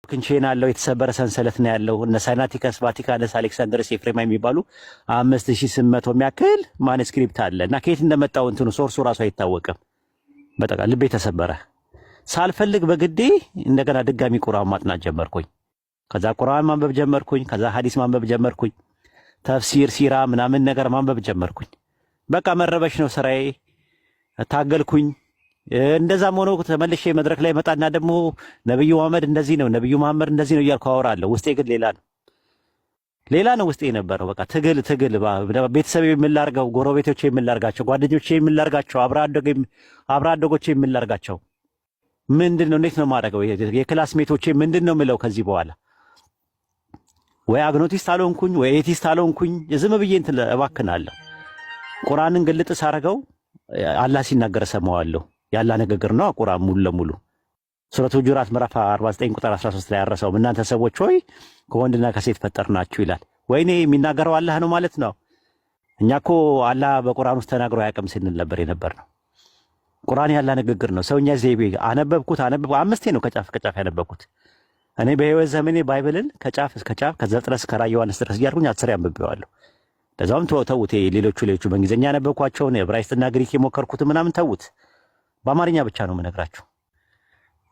Broken chain አለው፣ የተሰበረ ሰንሰለት ነው ያለው። እነ ሳይናቲከስ፣ ቫቲካነስ፣ አሌክሳንደርስ፣ ኤፍሬማ የሚባሉ 5800 የሚያክል manuscript አለ እና ከየት እንደመጣው እንትኑ source ኡ ራሱ አይታወቅም። በጠቃ ልቤ ተሰበረ። ሳልፈልግ በግዴ እንደገና ድጋሚ ቁርአን ማጥናት ጀመርኩኝ። ከዛ ቁርአን ማንበብ ጀመርኩኝ። ከዛ ሐዲስ ማንበብ ጀመርኩኝ። ተፍሲር፣ ሲራ ምናምን ነገር ማንበብ ጀመርኩኝ። በቃ መረበሽ ነው ስራዬ። ታገልኩኝ። እንደዛም ሆኖ ተመልሼ መድረክ ላይ መጣና ደግሞ ነብዩ መሐመድ እንደዚህ ነው፣ ነብዩ መሐመድ እንደዚህ ነው እያልኩ አወራለሁ። ውስጤ ግን ሌላ ነው፣ ሌላ ነው ውስጤ የነበረው። በቃ ትግል ትግል፣ ቤተሰብ የምላርገው፣ ጎረቤቶቼ የምላርጋቸው፣ ጓደኞቼ የምላርጋቸው፣ አብረ አደጎቼ የምላርጋቸው ምንድን ነው? እንዴት ነው የማደርገው? የ classmate ኦቼ ምንድን ነው የምለው ከዚህ በኋላ? ወይ agnostic አልሆንኩኝ ወይ atheist አልሆንኩኝ። ዝም ብዬ እንትን እባክናለሁ። ቁርአንን ግልጥ ሳረገው አላህ ሲናገር እሰማዋለሁ። የአላህ ንግግር ነው ቁርአን ሙሉ ለሙሉ። ሱረቱ ሁጁራት ምዕራፍ 49 ቁጥር 13 ላይ ያረሰው እናንተ ሰዎች ሆይ ከወንድና ከሴት ፈጠርናችሁ ይላል። ወይኔ የሚናገረው አላህ ነው ማለት ነው። እኛ እኮ አላህ በቁርአን ውስጥ ተናግሮ አያውቅም ስንል ነበር የነበር ነው። ቁርአን ያላህ ንግግር ነው። ሰውኛ ዘይቤ አነበብኩት አነበብኩ አምስቴ ነው ከጫፍ ከጫፍ ያነበብኩት። እኔ በህይወት ዘመኔ Bible ን ከጫፍ እስከ ጫፍ ከዘፍጥረት እስከ ራዕየ ዮሐንስ ድረስ እያልኩኝ 10 አንብቤዋለሁ። ለዛውም ተውት፣ ሌሎቹ በእንግሊዝኛ ያነበብኳቸውን የዕብራይስጥና ግሪክ የሞከርኩት ምናምን ተውት። በአማርኛ ብቻ ነው የምነግራችሁ።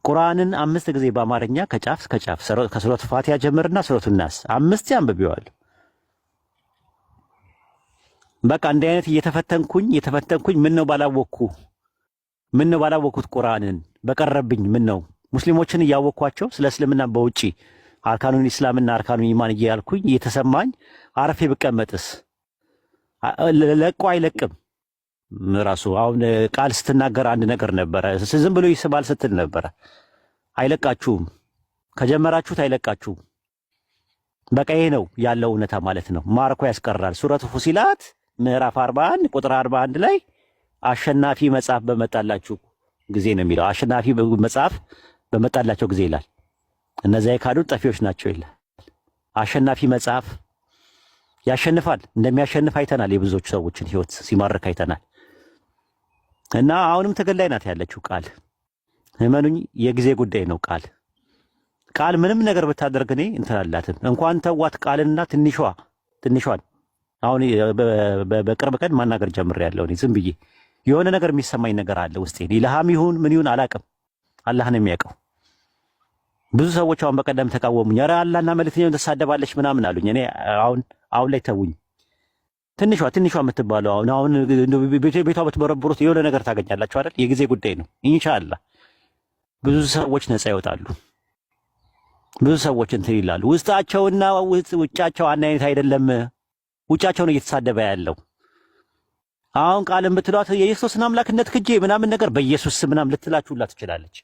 ቁርአንን 5 ጊዜ በአማርኛ ከጫፍ እስከ ጫፍ ከሱረቱ ፋቲሃ ጀምርና ሱረቱ ናስ 5 አንብቤዋለሁ። በቃ እንዲህ አይነት እየተፈተንኩኝ እየተፈተንኩኝ ምን ነው ባላወቅኩ ምን ነው ባላወቅኩት ቁርአንን በቀረብኝ ምን ነው ሙስሊሞችን እያወቅኳቸው ስለ እስልምና በውጪ አርካኑን ኢስላምና አርካኑን ኢማን እያልኩኝ እየተሰማኝ አርፌ ብቀመጥስ ለቆ አይለቅም። ራሱ አሁን ቃል ስትናገር አንድ ነገር ነበረ፣ ዝም ብሎ ይስባል ስትል ነበረ። አይለቃችሁም፣ ከጀመራችሁት አይለቃችሁም። በቃ ይሄ ነው ያለው እውነታ ማለት ነው። ማርኮ ያስቀራል። ሱረቱ ፉሲላት ምዕራፍ 41 ቁጥር 41 ላይ አሸናፊ መጽሐፍ በመጣላችሁ ጊዜ ነው የሚለው። አሸናፊ መጽሐፍ በመጣላቸው ጊዜ ይላል። እነዚያ የካዱት ጠፊዎች ናቸው ይላል። አሸናፊ መጽሐፍ ያሸንፋል። እንደሚያሸንፍ አይተናል። የብዙዎቹ ሰዎችን ህይወት ሲማርክ አይተናል። እና አሁንም ትግል ላይ ናት ያለችው ቃል። እመኑኝ የጊዜ ጉዳይ ነው። ቃል ቃል ምንም ነገር ብታደርግ እኔ እንትን አላትም። እንኳን ተዋት ቃልና ትንሿን አሁን በቅርብ ቀን ማናገር ጀምሬያለሁ። እኔ ዝም ብዬ የሆነ ነገር የሚሰማኝ ነገር አለ ውስጤ። ኢልሃም ይሁን ምን ይሁን አላቅም፣ አላህ ነው የሚያውቀው። ብዙ ሰዎች አሁን በቀደም ተቃወሙኝ። ኧረ አላህና መልእክተኛውን ትሳደባለች ምናምን አሉኝ። እኔ አሁን አሁን ላይ ተውኝ። ትንሿ ትንሿ የምትባለው አሁን አሁን ቤቷ ብትበረብሩት የሆነ ነገር ታገኛላችሁ አይደል? የጊዜ ጉዳይ ነው። ኢንሻአላህ ብዙ ሰዎች ነፃ ይወጣሉ። ብዙ ሰዎች እንትን ይላሉ። ውስጣቸውና ውጫቸው አንድ አይነት አይደለም። ውጫቸውን እየተሳደበ ያለው አሁን ቃልን ብትሏት የኢየሱስን አምላክነት ክጄ ምናምን ነገር በኢየሱስ ስም ምናምን ልትላችሁላ ትችላለች።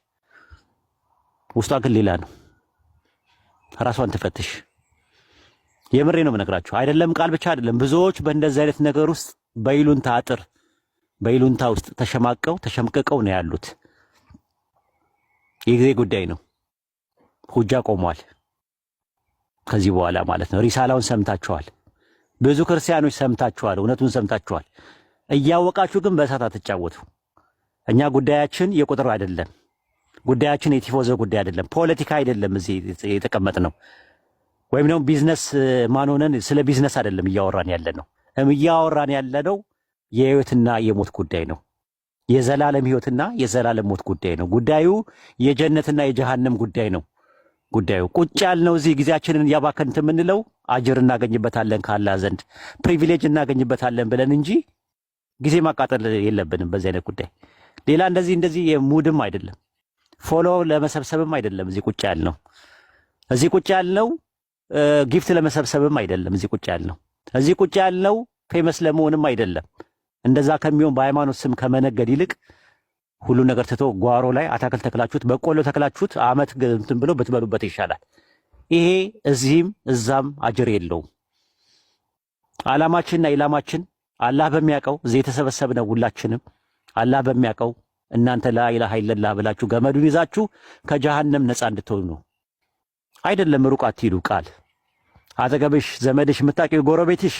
ውስጧ ግን ሌላ ነው። ራሷን ትፈትሽ። የምሬ ነው የምነግራችሁ። አይደለም ቃል ብቻ አይደለም። ብዙዎች በእንደዚህ አይነት ነገር ውስጥ በይሉንታ አጥር በይሉንታ ውስጥ ተሸማቀው ተሸምቅቀው ነው ያሉት። የጊዜ ጉዳይ ነው። ሁጃ ቆሟል። ከዚህ በኋላ ማለት ነው። ሪሳላውን ሰምታችኋል። ብዙ ክርስቲያኖች ሰምታችኋል። እውነቱን ሰምታችኋል። እያወቃችሁ ግን በእሳት አትጫወቱ። እኛ ጉዳያችን የቁጥር አይደለም። ጉዳያችን የቲፎዞ ጉዳይ አይደለም። ፖለቲካ አይደለም። እዚህ የተቀመጥነው ወይም ደግሞ ቢዝነስ ማን ሆነን ስለ ቢዝነስ አይደለም እያወራን ያለ ነው። እያወራን ያለ ነው የህይወትና የሞት ጉዳይ ነው። የዘላለም ህይወትና የዘላለም ሞት ጉዳይ ነው። ጉዳዩ የጀነትና የጀሃነም ጉዳይ ነው። ጉዳዩ ቁጭ ያልነው እዚህ ጊዜያችንን እያባከንት የምንለው አጅር እናገኝበታለን ካላህ ዘንድ privilege እናገኝበታለን ብለን እንጂ ጊዜ ማቃጠል የለብንም በዚህ አይነት ጉዳይ። ሌላ እንደዚህ እንደዚህ የ mood ም አይደለም፣ follow ለመሰብሰብም አይደለም እዚህ ቁጭ ያልነው። እዚህ ቁጭ ያልነው gift ለመሰብሰብም አይደለም። እዚህ ቁጭ ያልነው እዚህ ቁጭ ያልነው famous ለመሆንም አይደለም። እንደዛ ከሚሆን በሃይማኖት ስም ከመነገድ ይልቅ ሁሉ ነገር ትቶ ጓሮ ላይ አታክልት ተክላችሁት በቆሎ ተክላችሁት አመት እንትን ብሎ ብትበሉበት ይሻላል። ይሄ እዚህም እዛም አጅር የለውም። አላማችንና ኢላማችን አላህ በሚያውቀው እዚህ የተሰበሰብነው ሁላችንም አላህ በሚያውቀው እናንተ ላኢላሃ ኢለላህ ብላችሁ ገመዱን ይዛችሁ ከጀሃነም ነፃ እንድትሆኑ ነው። አይደለም ሩቅ አትሂዱ። ቃል አጠገብሽ ዘመድሽ የምታውቂው ጎረቤትሽ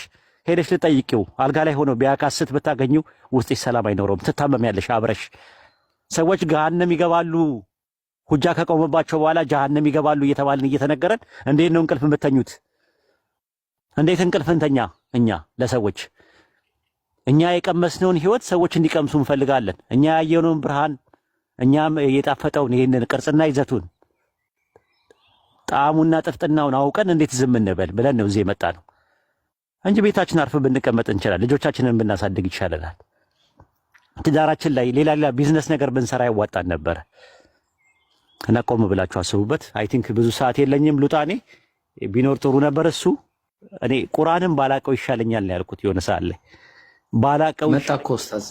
ሄደሽ ልጠይቂው አልጋ ላይ ሆኖ ቢያካስት ብታገኙ ውስጥሽ ሰላም አይኖረውም። ትታመሚያለሽ አብረሽ። ሰዎች ገሃነም ይገባሉ ሁጃ ከቆመባቸው በኋላ ጀሃነም ይገባሉ እየተባልን እየተነገረን እንዴት ነው እንቅልፍ የምተኙት? እንዴት እንቅልፍ እንተኛ? እኛ ለሰዎች እኛ የቀመስነውን ህይወት ሰዎች እንዲቀምሱ እንፈልጋለን። እኛ ያየነውን ብርሃን፣ እኛም የጣፈጠውን ይህንን ቅርጽና ይዘቱን ጣዕሙና ጥፍጥናውን አውቀን እንዴት ዝም እንበል ብለን ነው እዚህ የመጣነው እንጂ ቤታችን አርፈን ብንቀመጥ እንችላለን። ልጆቻችንን ብናሳድግ ይሻለናል። ትዳራችን ላይ ሌላ ሌላ ቢዝነስ ነገር ብንሰራ ያዋጣን ነበረ። እና ቆም ብላችሁ አስቡበት። I think ብዙ ሰዓት የለኝም፣ ልውጣ እኔ። ቢኖር ጥሩ ነበር እሱ። እኔ ቁርአንን ባላቀው ይሻለኛል ነው ያልኩት የሆነ ሰዓት ላይ፣ ባላቀው መጣ እኮ ኡስታዝ።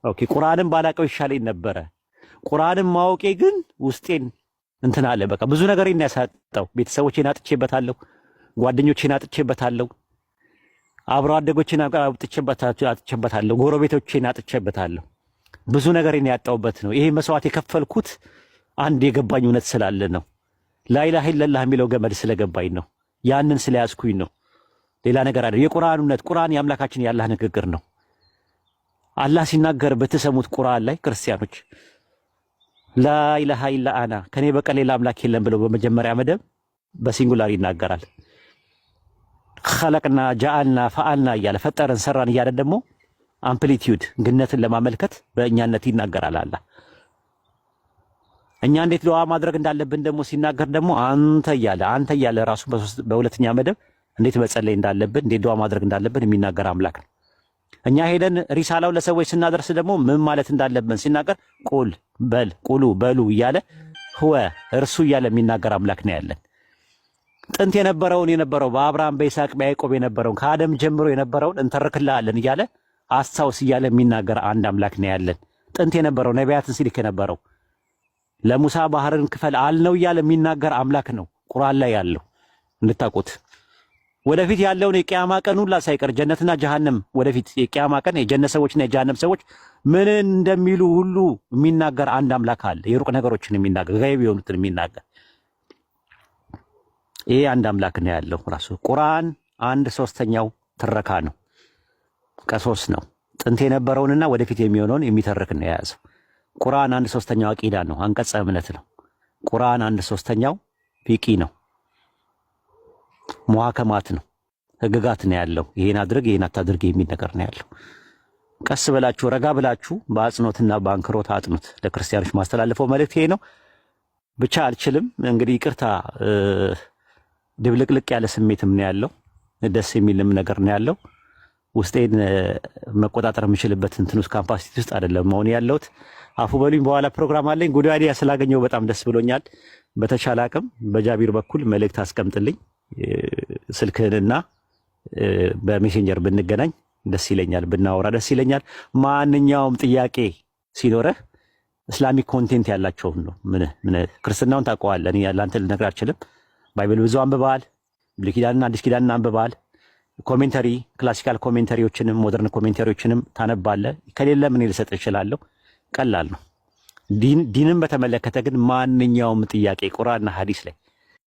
Okay፣ ቁርአንን ባላቀው ይሻለኝ ነበረ። ቁርአንን ማወቄ ግን ውስጤን እንትን አለ። በቃ ብዙ ነገር ያሳጣው። ቤተሰቦቼን አጥቼበታለሁ፣ ጓደኞቼን አጥቼበታለሁ፣ አብሮ አደጎቼን አጥቼበታለሁ፣ ጎረቤቶቼን አጥቼበታለሁ። ብዙ ነገሬን ያጣሁበት ነው። ይሄ መስዋዕት የከፈልኩት አንድ የገባኝ እውነት ስላለ ነው። ላኢላሀ ኢለላህ የሚለው ገመድ ስለገባኝ ነው። ያንን ስለያዝኩኝ ነው። ሌላ ነገር አይደለም። የቁርአን እውነት፣ ቁርአን የአምላካችን የአላህ ንግግር ነው። አላህ ሲናገር በተሰሙት ቁርአን ላይ ክርስቲያኖች ላኢላሀ ኢላ አና፣ ከኔ በቀር ሌላ አምላክ የለም ብለው በመጀመሪያ መደብ በ singular ይናገራል። ኸለቅና ጀአልና ፈአልና እያለ፣ ፈጠረን ሰራን እያለ ደግሞ amplitude ግነትን ለማመልከት በእኛነት ይናገራል አላህ። እኛ እንዴት ዱዓ ማድረግ እንዳለብን ደግሞ ሲናገር ደግሞ አንተ እያለ፣ አንተ እያለ ራሱ በሁለተኛ መደብ እንዴት መጸለይ እንዳለብን፣ እንዴት ዱዓ ማድረግ እንዳለብን የሚናገር አምላክ ነው። እኛ ሄደን ሪሳላው ለሰዎች ስናደርስ ደግሞ ምን ማለት እንዳለብን ሲናገር ቁል በል፣ ቁሉ በሉ እያለ፣ ህወ እርሱ እያለ የሚናገር አምላክ ነው ያለን። ጥንት የነበረውን የነበረው በአብርሃም፣ በይስሐቅ፣ በያዕቆብ የነበረውን፣ ከአደም ጀምሮ የነበረውን እንተርክልሃለን እያለ፣ አስታውስ እያለ የሚናገር አንድ አምላክ ነው ያለን። ጥንት የነበረው ነቢያትን ሲልክ የነበረው፣ ለሙሳ ባህርን ክፈል አልነው እያለ የሚናገር አምላክ ነው ቁርአን ላይ ያለው እንድታውቁት። ወደፊት ያለውን የቂያማ ቀን ሁላ ሳይቀር፣ ጀነትና ጀሃነም፣ ወደፊት የቂያማ ቀን የጀነት ሰዎችና የጀሃነም ሰዎች ምን እንደሚሉ ሁሉ የሚናገር አንድ አምላክ አለ። የሩቅ ነገሮችን የሚናገር፣ ገይብ የሆኑትን የሚናገር ይሄ አንድ አምላክ ነው ያለው። ራሱ ቁርአን አንድ ሶስተኛው ትረካ ነው፣ ቀሶስ ነው። ጥንት የነበረውንና ወደፊት የሚሆነውን የሚተርክ ነው የያዘው። ቁርአን አንድ ሶስተኛው አቂዳ ነው፣ አንቀጸ እምነት ነው። ቁርአን አንድ ሶስተኛው ፊቂ ነው፣ ሙሐከማት ነው፣ ህግጋት ነው ያለው። ይሄን አድርግ፣ ይሄን አታድርግ የሚል ነገር ነው ያለው። ቀስ ብላችሁ ረጋ ብላችሁ በአጽኖትና በአንክሮት አጥኑት። ለክርስቲያኖች ማስተላለፈው መልእክት ይሄ ነው። ብቻ አልችልም እንግዲህ ይቅርታ። ድብልቅልቅ ያለ ስሜትም ነው ያለው፣ ደስ የሚልም ነገር ነው ያለው። ውስጤን መቆጣጠር የምችልበት እንትን ውስጥ capacity ውስጥ አይደለም መሆን ያለሁት። አፉ በሉኝ። በኋላ ፕሮግራም አለኝ። Good idea ስላገኘው በጣም ደስ ብሎኛል። በተቻለ አቅም በጃቢር በኩል መልእክት አስቀምጥልኝ ስልክህንና በ Messenger ብንገናኝ ደስ ይለኛል፣ ብናወራ ደስ ይለኛል። ማንኛውም ጥያቄ ሲኖረህ Islamic content ያላቸውን ነው። ምን ምን ክርስትናውን ታውቀዋለህ። እኔ ለአንተ ልነግርህ አልችልም። Bible ብዙ አንብበሃል። ብሉይ ኪዳንና አዲስ ኪዳንን አንብበሃል። Commentary፣ classical commentary ዎችንም modern commentary ዎችንም ታነባለህ። ከሌለ ምን ልሰጥ እችላለሁ። ቀላል ነው። ዲንን በተመለከተ ግን ማንኛውም ጥያቄ ቁርአንና ሐዲስ ላይ